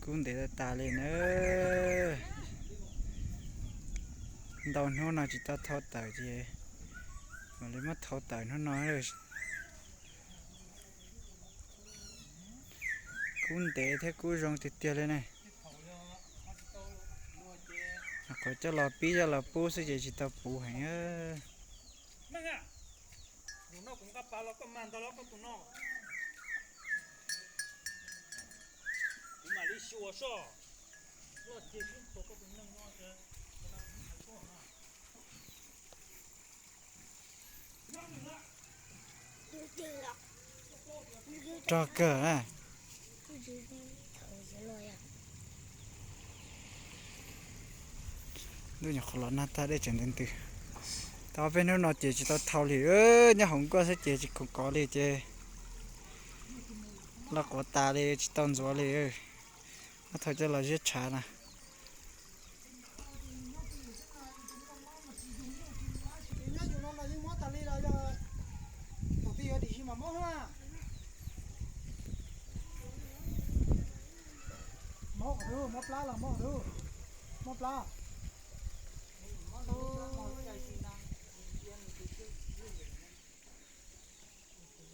Kub ntev tas tas li na. Ntau hnub no tsis tau thau tawm ces mam li muab thau tawm hnub no. Kub ntev thiab kub zoo tiag tiag li ne. Qhov coj los pib coj los pub xwb ces tsis tau puv heev. Tus no kuv nqa pas los koj mag ntag los koj tus no. Kuv mam li xyuas soj. Loj tiag sib nthua koj tus neeg no. Rog kawg na. Ntuj nyuam qhuav los nag tag dej tseem ntws ntws. Tau peb hnub no ces tsis tau thau li, nyob hauv nkuaj xwb ces tsis khoom kov li ces los quav tas li tsis tau ntxuav li. Muab thau coj los ziab tshav na. Nyob zoo no los yeej mob tas li los yog thaum twg yog dim si mas mob na. Mob qhov twg, mob plab los mob qhov twg? Mob plab.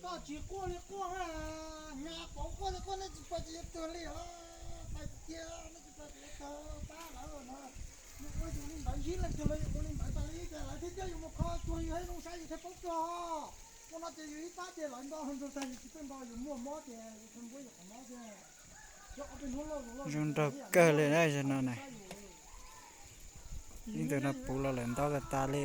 Koj tsis quaj li quaj na, hnyas quav quaj li quaj, nej tsis pom ces yuav tuag li os. Pais tiag, nej tsis pom ces yuav tuag pab lawm no. Yus ua yus li ntawd, yus leej twg los yus ua li ntawd tas li ces lawv thiaj coj yus mus kho cuag yus thiab zoo saib yus thiaj paub tuag. Ua no ces yus ib pab ces lawv nto hauv nroog tag, yus tsis tuaj nto, yus muaj mob ces yus thiaj npuab yus qhov mob thiab. Zoo nraug kawg li na zaum no na. Ib ntawm no puv los lawm ntau tas tas li.